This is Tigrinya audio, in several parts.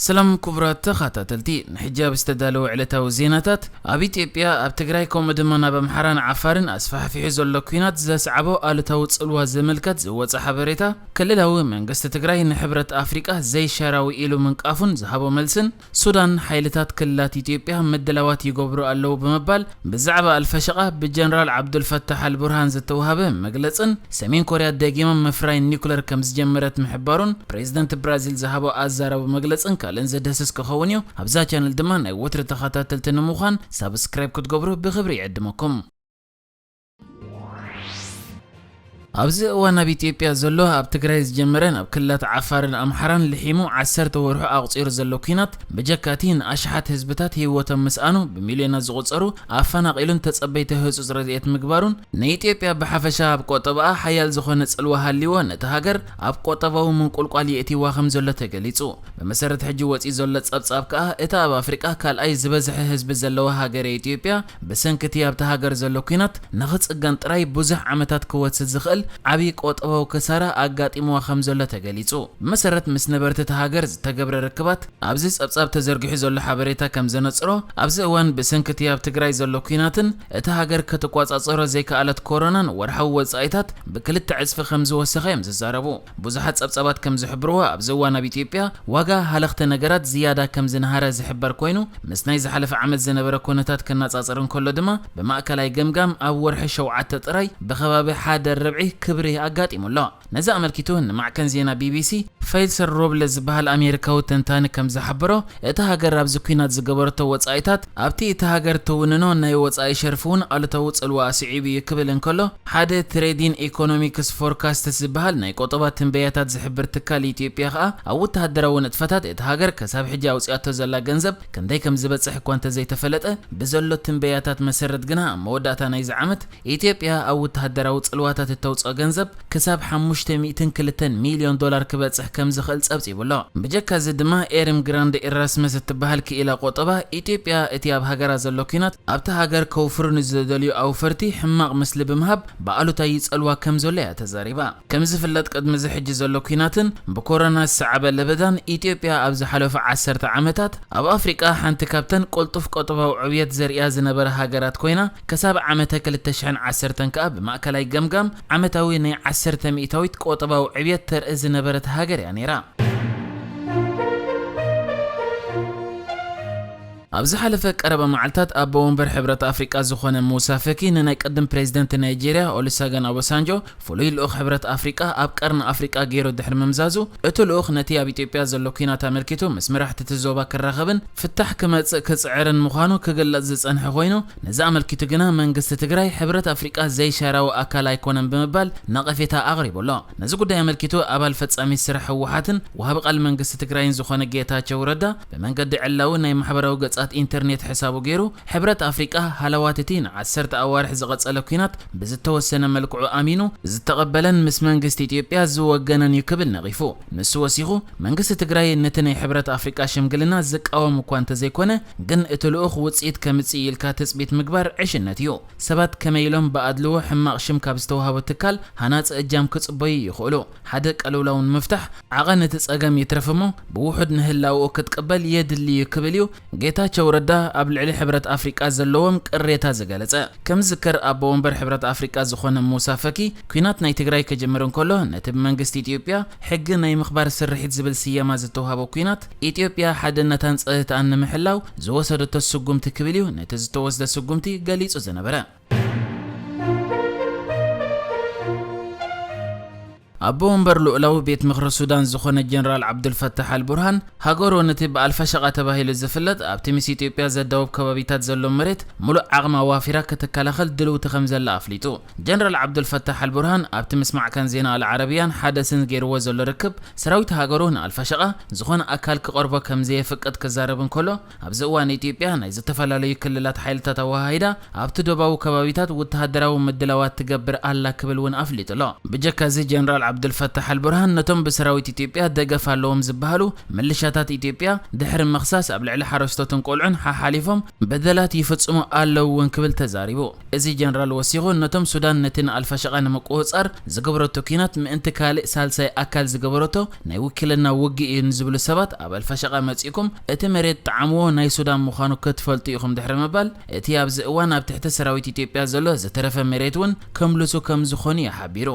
ሰላም ክቡራት ተኸታተልቲ፣ ንሕጂ ኣብ ዝተዳለወ ዕለታዊ ዜናታት፣ ኣብ ኢትዮጵያ፣ ኣብ ትግራይ፣ ከምኡ ድማ ናብ ኣምሓራን ዓፋርን ኣስፋሕፊሑ ዘሎ ኲናት ዘስዓቦ ኣሉታዊ ጽልዋ ዝምልከት ዝወጸ ሓበሬታ፣ ክልላዊ መንግስቲ ትግራይ ንሕብረት ኣፍሪቃ ዘይሻራዊ ኢሉ ምንቃፉን ዝሃቦ መልስን፣ ሱዳን፣ ሓይልታት ክልላት ኢትዮጵያ ምድላዋት ይገብሩ ኣለዉ ብምባል ብዛዕባ ኣልፈሸቓ ብጀነራል ዓብዱልፈታሕ ኣልቡርሃን ዝተዋሃበ መግለጽን፣ ሰሜን ኮርያ ደጊማ ምፍራይ ኒኩለር ከም ዝጀመረት ምሕባሩን፣ ፕሬዝደንት ብራዚል ዝሃቦ ኣዛራቢ መግለጽን ካልእን ዘድህስስ ክኸውን እዩ። ኣብዛ ቻነል ድማ ናይ ወትሪ ተኸታተልቲ ንምዃን ሳብስክራይብ ክትገብሩ ብኽብሪ ይዕድመኩም። ኣብዚ እዋን ኣብ ኢትዮጵያ ዘሎ ኣብ ትግራይ ዝጀመረ ናብ ክልላት ዓፋርን ኣምሓራን ልሒሙ ዓሰርተ ወርሑ ኣቑጺሩ ዘሎ ኲናት ብጀካቲ ንኣሽሓት ህዝብታት ህይወቶም ምስኣኑ ብሚልዮናት ዝቑጸሩ ኣፈናቒሉን ተጸበይቲ ህጹጽ ረድኤት ምግባሩን ንኢትዮጵያ ብሓፈሻ ኣብ ቆጠባኣ ሓያል ዝኾነ ጽልዋ ሃልይዎ ነቲ ሃገር ኣብ ቆጠባዊ ምንቁልቋል የእትይዋ ከም ዘሎ ተገሊጹ። ብመሰረት ሕጂ ወጺኡ ዘሎ ጸብጻብ ከኣ እታ ኣብ ኣፍሪቃ ካልኣይ ዝበዝሐ ህዝቢ ዘለዋ ሃገር ኢትዮጵያ ብሰንኪ እቲ ኣብታ ሃገር ዘሎ ኲናት ንኽጽገን ጥራይ ብዙሕ ዓመታት ክወስድ ዝኽእል ዓብዪ ቆጠባዊ ክሳራ ኣጋጢምዋ ከም ዘሎ ተገሊጹ። ብመሰረት ምስ ነበርቲ እታ ሃገር ዝተገብረ ርክባት፣ ኣብዚ ጸብጻብ ተዘርጊሑ ዘሎ ሓበሬታ ከም ዘነጽሮ፣ ኣብዚ እዋን ብሰንኪ እቲ ኣብ ትግራይ ዘሎ ኲናትን እታ ሃገር ክትቆጻጸሮ ዘይከኣለት ኮሮናን ወርሓዊ ወጻኢታት ብክልተ ዕጽፊ ከም ዝወሰኸ እዮም ዝዛረቡ። ብዙሓት ጸብጻባት ከም ዝሕብርዎ፣ ኣብዚ እዋን ኣብ ኢትዮጵያ ዋጋ ሃለኽቲ ነገራት ዝያዳ ከም ዝነሃረ ዝሕበር ኮይኑ፣ ምስ ናይ ዝሓለፈ ዓመት ዝነበረ ኩነታት ክነጻጸር እንከሎ ድማ፣ ብማእከላይ ገምጋም ኣብ ወርሒ ሸውዓተ ጥራይ ብኸባቢ ሓደ ርብዒ ክብሪ ኣጋጢሙ ኣሎ። ነዚ ኣመልኪቱ ንማዕከን ዜና ቢቢሲ ፋይሰል ሮብለ ዝበሃል ኣሜሪካዊ ተንታኒ ከም ዝሓበሮ፣ እታ ሃገር ኣብዚ ኲናት ዝገበረቶ ወጻኢታት ኣብቲ እታ ሃገር ትውንኖ ናይ ወጻኢ ሸርፊ እውን ኣሉታዊ ጽልዋ ኣስዒቡ እዩ ክብል እንከሎ፣ ሓደ ትሬዲን ኢኮኖሚክስ ፎርካስትስ ዝበሃል ናይ ቆጠባ ትንበያታት ዝሕብር ትካል ኢትዮጵያ ከኣ ኣብ ወተሃደራዊ ንጥፈታት እታ ሃገር ክሳብ ሕጂ ኣውጺኣቶ ዘላ ገንዘብ ክንደይ ከም ዝበጽሕ እኳ እንተዘይተፈለጠ፣ ብዘሎ ትንበያታት መሰረት ግና ኣብ መወዳእታ ናይዚ ዓመት ኢትዮጵያ ኣብ ወተሃደራዊ ጽልዋታት እተውጽኦ ገንዘብ ክሳብ ሓሙሽተ ሚእትን ክልተን ሚልዮን ዶላር ክበጽሕ ከም ዝኽእል ጸብጺቡ ኣሎ። ብጀካ እዚ ድማ ኤሪም ግራንድ ኢራስመስ እትበሃል ክኢላ ቆጠባ ኢትዮጵያ እቲ ኣብ ሃገራ ዘሎ ኲናት ኣብታ ሃገር ከውፍሩ ንዝደልዩ ኣውፈርቲ ሕማቕ ምስሊ ብምሃብ ብኣሉታ ይጸልዋ ከም ዘሎ እያ ተዛሪባ። ከም ዝፍለጥ ቅድሚ እዚ ሕጂ ዘሎ ኲናትን ብኮሮና ዝሰዓበ ለበዳን ኢትዮጵያ ኣብ ዝሓለፉ ዓሰርተ ዓመታት ኣብ ኣፍሪቃ ሓንቲ ካብተን ቅልጡፍ ቆጠባዊ ዕብየት ዘርእያ ዝነበረ ሃገራት ኮይና፣ ክሳብ ዓመተ ክልተ ሽሕን ዓሰርተን ከኣ ብማእከላይ ገምጋም ዓመታዊ ናይ ዓሰርተ ሚእታዊት ቆጠባዊ ዕብየት ተርኢ ዝነበረት ሃገር እያ ነይራ። ኣብ ዝሓለፈ ቀረባ መዓልታት ኣቦ ወንበር ሕብረት ኣፍሪቃ ዝኾነ ሙሳ ፈኪ ንናይ ቅድም ፕሬዝደንት ናይጄርያ ኦሉሰገን ኦባሳንጆ ፍሉይ ልኡኽ ሕብረት ኣፍሪቃ ኣብ ቀርኒ ኣፍሪቃ ገይሩ ድሕሪ ምምዛዙ፣ እቲ ልኡኽ ነቲ ኣብ ኢትዮጵያ ዘሎ ኲናት ኣመልኪቱ ምስ መራሕቲ እቲ ዞባ ክራኸብን ፍታሕ ክመጽእ ክጽዕርን ምዃኑ ክግለጽ ዝጸንሐ ኮይኑ፣ ነዚ ኣመልኪቱ ግና መንግስቲ ትግራይ ሕብረት ኣፍሪቃ ዘይሻራዊ ኣካል ኣይኮነን ብምባል ነቐፌታ ኣቕሪቡ ኣሎ። ነዚ ጉዳይ ኣመልኪቱ ኣባል ፈጻሚ ስራሕ ህወሓትን ወሃቢ ቃል መንግስቲ ትግራይን ዝኾነ ጌታቸው ረዳ ብመንገዲ ዕላዊ ናይ ማሕበራዊ ገጻት ኢንተርኔት ሕሳቡ ገይሩ፣ ሕብረት ኣፍሪቃ ሃለዋት እቲ ንዓሰርተ ኣዋርሕ ዝቐጸለ ኲናት ብዝተወሰነ መልክዑ ኣሚኑ ዝተቐበለን ምስ መንግስቲ ኢትዮጵያ ዝወገነን እዩ ክብል ነቒፉ። ንሱ ወሲኹ፣ መንግስቲ ትግራይ ነቲ ናይ ሕብረት ኣፍሪቃ ሽምግልና ዝቃወም እኳ እንተዘይኮነ፣ ግን እቲ ልኡኽ ውጽኢት ከምጽእ ኢልካ ትጽቢት ምግባር ዕሽነት እዩ። ሰባት ከመይ ኢሎም ብኣድልዎ ሕማቕ ሽም ካብ ዝተዋህቦ ትካል ሃናጺ እጃም ክጽበዩ ይኽእሉ? ሓደ ቅልውላው ንምፍታሕ ዓቐን እቲ ጸገም ይትረፍ እሞ ብውሑድ ንህላውኡ ክትቅበል የድሊ እዩ ክብል እዩ ጌታቸው ረዳ ኣብ ልዕሊ ሕብረት ኣፍሪቃ ዘለዎም ቅሬታ ዝገለጸ። ከም ዝዝከር ኣቦ ወንበር ሕብረት ኣፍሪቃ ዝኾነ ሙሳ ፈኪ ኲናት ናይ ትግራይ ክጅምር እንከሎ ነቲ ብመንግስቲ ኢትዮጵያ ሕጊ ናይ ምኽባር ስርሒት ዝብል ስያማ ዝተዋህቦ ኲናት ኢትዮጵያ ሓድነታን ጸጥታኣን ንምሕላው ዝወሰደቶ ስጉምቲ ክብል እዩ ነቲ ዝተወስደ ስጉምቲ ገሊጹ ዝነበረ። ኣቦ ወንበር ልኡላዊ ቤት ምኽሪ ሱዳን ዝኾነ ጀነራል ዓብዱልፈታሕ ኣልቡርሃን፣ ሃገሩ ነቲ ብኣልፋሸቃ ተባሂሉ ዝፍለጥ ኣብቲ ምስ ኢትዮጵያ ዘዳውብ ከባቢታት ዘሎ መሬት ሙሉእ ዓቕማ ኣዋፊራ ክትከላኸል ድልውቲ ከም ዘላ ኣፍሊጡ። ጀነራል ዓብዱልፈታሕ ኣልቡርሃን ኣብቲ ምስ ማዕከን ዜና ኣልዓረብያን ሓደስን ገይርዎ ዘሎ ርክብ፣ ሰራዊት ሃገሩ ንኣልፋሸቃ ዝኾነ ኣካል ክቐርቦ ከም ዘየፍቅድ ክዛረብ እንከሎ፣ ኣብዚ እዋን ኢትዮጵያ ናይ ዝተፈላለዩ ክልላት ሓይልታት ኣወሃሂዳ ኣብቲ ዶባዊ ከባቢታት ወተሃደራዊ ምድላዋት ትገብር ኣላ ክብል እውን ኣፍሊጡ ኣሎ። ብጀካ እዚ ጀነራል ዓብዱልፈታሕ ኣልቡርሃን ነቶም ብሰራዊት ኢትዮጵያ ደገፍ ኣለዎም ዝበሃሉ ምልሻታት ኢትዮጵያ ድሕሪ ምኽሳስ፣ ኣብ ልዕሊ ሓረስቶትን ቆልዑን ሓሓሊፎም በደላት ይፍጽሙ ኣለዉ እውን ክብል ተዛሪቡ። እዚ ጀነራል ወሲኹ፣ ነቶም ሱዳን ነቲ ንኣልፋሸቃ ንምቁጽጻር ዝገበረቶ ኲናት ምእንቲ ካልእ ሳልሳይ ኣካል ዝገበረቶ ናይ ውክልና ውግእ እዩ ንዝብሉ ሰባት፣ ኣብ ኣልፋሸቃ መጺእኩም እቲ መሬት ጣዕምዎ ናይ ሱዳን ምዃኑ ክትፈልጡ ኢኹም ድሕሪ ምባል፣ እቲ ኣብዚ እዋን ኣብ ትሕቲ ሰራዊት ኢትዮጵያ ዘሎ ዝተረፈ መሬት እውን ከምልሱ ከም ዝኾኑ እዩ ሓቢሩ።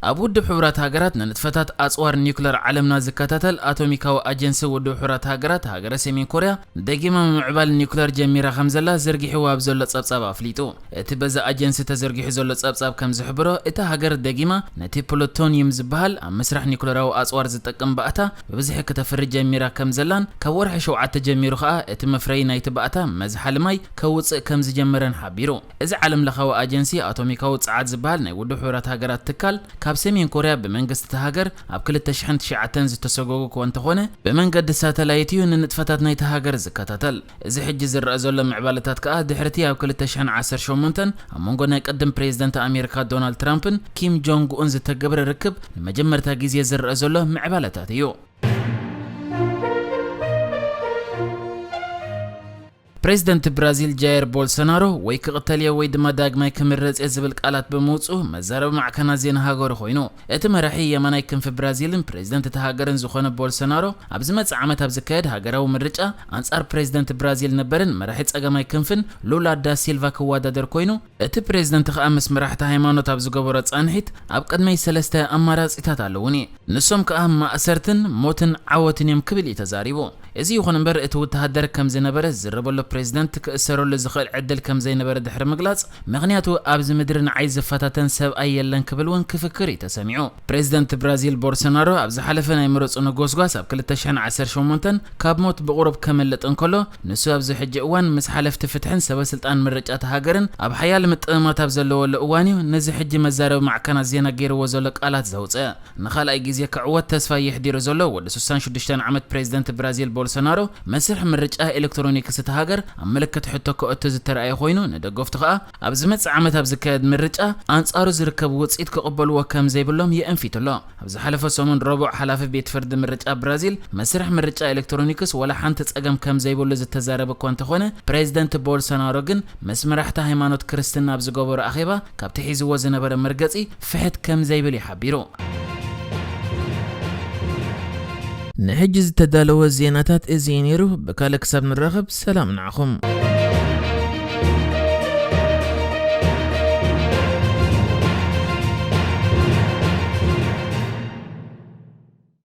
ኣብ ውድብ ሕቡራት ሃገራት ንንጥፈታት ኣጽዋር ኒውክለር ዓለምና ዝከታተል ኣቶሚካዊ ኣጀንሲ ውድብ ሕቡራት ሃገራት፣ ሃገረ ሰሜን ኮርያ ደጊማ ምምዕባል ኒውክለር ጀሚራ ከም ዘላ ዘርጊሕዎ ኣብ ዘሎ ጸብጻብ ኣፍሊጡ። እቲ በዚ ኣጀንሲ ተዘርጊሑ ዘሎ ጸብጻብ ከም ዝሕብሮ፣ እታ ሃገር ደጊማ ነቲ ፕሉቶንዩም ዝበሃል ኣብ ምስራሕ ኒውክለራዊ ኣጽዋር ዝጠቅም ባእታ ብብዝሒ ክተፍሪ ጀሚራ ከም ዘላን፣ ካብ ወርሒ ሸውዓተ ጀሚሩ ከኣ እቲ መፍረዪ ናይቲ ባእታ መዝሓሊ ማይ ከውጽእ ከም ዝጀመረን ሓቢሩ። እዚ ዓለም ለኻዊ ኣጀንሲ ኣቶሚካዊ ጸዓት ዝበሃል ናይ ውድብ ሕቡራት ሃገራት ትካል፣ ካብ ሰሜን ኮርያ ብመንግስቲ እታ ሃገር ኣብ ክልተ ሽሕን ትሽዓተን ዝተሰጎጉ እኳ እንተኾነ፣ ብመንገዲ ሳተላይት እዩ ንንጥፈታት ናይታ ሃገር ዝከታተል። እዚ ሕጂ ዝረኣ ዘሎ ምዕባለታት ከኣ ድሕሪቲ ኣብ ክልተ ሽሕን ዓሰርተ ሸሞንተን ኣብ መንጎ ናይ ቅድም ፕሬዝደንት ኣሜሪካ ዶናልድ ትራምፕን ኪም ጆንግ ኡን ዝተገብረ ርክብ ንመጀመርታ ግዜ ዝረኣ ዘሎ ምዕባለታት እዩ። ፕሬዝደንት ብራዚል ጃየር ቦልሶናሮ ወይ ክቕተል እየ ወይ ድማ ዳግማይ ክምረጽ እየ ዝብል ቃላት ብምውጽኡ መዛረቢ ማዕከናት ዜና ሃገሩ ኮይኑ። እቲ መራሒ የማናይ ክንፊ ብራዚልን ፕሬዝደንት እታ ሃገርን ዝኾነ ቦልሶናሮ፣ ኣብ ዝመጽእ ዓመት ኣብ ዝካየድ ሃገራዊ ምርጫ ኣንጻር ፕሬዝደንት ብራዚል ነበርን መራሒ ጸጋማይ ክንፍን ሉላ ዳ ሲልቫ ክወዳደር ኮይኑ፣ እቲ ፕሬዝደንት ከኣ ምስ መራሕቲ ሃይማኖት ኣብ ዝገበሮ ጻንሒት፣ ኣብ ቅድመይ ሰለስተ ኣማራጺታት ኣለዉኒ። ንሶም ከኣ ማእሰርትን ሞትን ዓወትን እዮም ክብል እዩ ተዛሪቡ። እዚ ይኹን እምበር፣ እቲ ወተሃደር ከም ዝነበረ ዝዝረበሉ ፕሬዝደንት ክእሰረሉ ዝኽእል ዕድል ከም ዘይነበረ ድሕሪ ምግላጽ፣ ምኽንያቱ ኣብዚ ምድሪ ንዓይ ዝፈታተን ሰብኣይ የለን ክብል እውን ክፍክር እዩ ተሰሚዑ። ፕሬዝደንት ብራዚል ቦልሶናሮ ኣብ ዝሓለፈ ናይ ምረጹኒ ጎስጓስ ኣብ ክልተ ሽሕን ዓሰርተ ሸሞንተን ካብ ሞት ብቑሩብ ከምልጥ እንከሎ፣ ንሱ ኣብዚ ሕጂ እዋን ምስ ሓለፍቲ ፍትሕን ሰበ ስልጣን ምርጫ እታ ሃገርን ኣብ ሓያል ምጥምማት ኣብ ዘለወሉ እዋን እዩ ነዚ ሕጂ መዛረቢ ማዕከናት ዜና ገይርዎ ዘሎ ቃላት ዘውጽእ። ንኻልኣይ ግዜ ክዕወት ተስፋ የሕዲሩ ዘሎ ወዲ ስሳን ሽዱሽተን ዓመት ፕሬዝደንት ብራዚል ቦልሶናሮ፣ መስርሕ ምርጫ ኤሌክትሮኒክስ እታ ሃገር ኣብ ምልክት ሕቶ ከእቱ ዝተረኣየ ኮይኑ፣ ንደገፍቱ ከኣ ኣብ ዝመጽእ ዓመት ኣብ ዝካየድ ምርጫ ኣንጻሩ ዝርከብ ውጽኢት ክቕበልዎ ከም ዘይብሎም የእንፊቱ ኣሎ። ኣብ ዝሓለፈ ሰሙን ረቡዕ፣ ሓላፊ ቤት ፍርዲ ምርጫ ብራዚል፣ መስርሕ ምርጫ ኤሌክትሮኒክስ ዋላ ሓንቲ ጸገም ከም ዘይብሉ ዝተዛረበ እኳ እንተኾነ፣ ፕሬዝደንት ቦልሶናሮ ግን ምስ መራሕቲ ሃይማኖት ክርስትና ኣብ ዝገበሮ ኣኼባ፣ ካብቲ ሒዝዎ ዝነበረ መርገጺ ፍሕት ከም ዘይብል እዩ ሓቢሩ። ንሕጂ ዝተዳለወ ዜናታት እዚ እዩ ነይሩ። ብካልእ ክሳብ ንራኸብ፣ ሰላም ንዓኹም።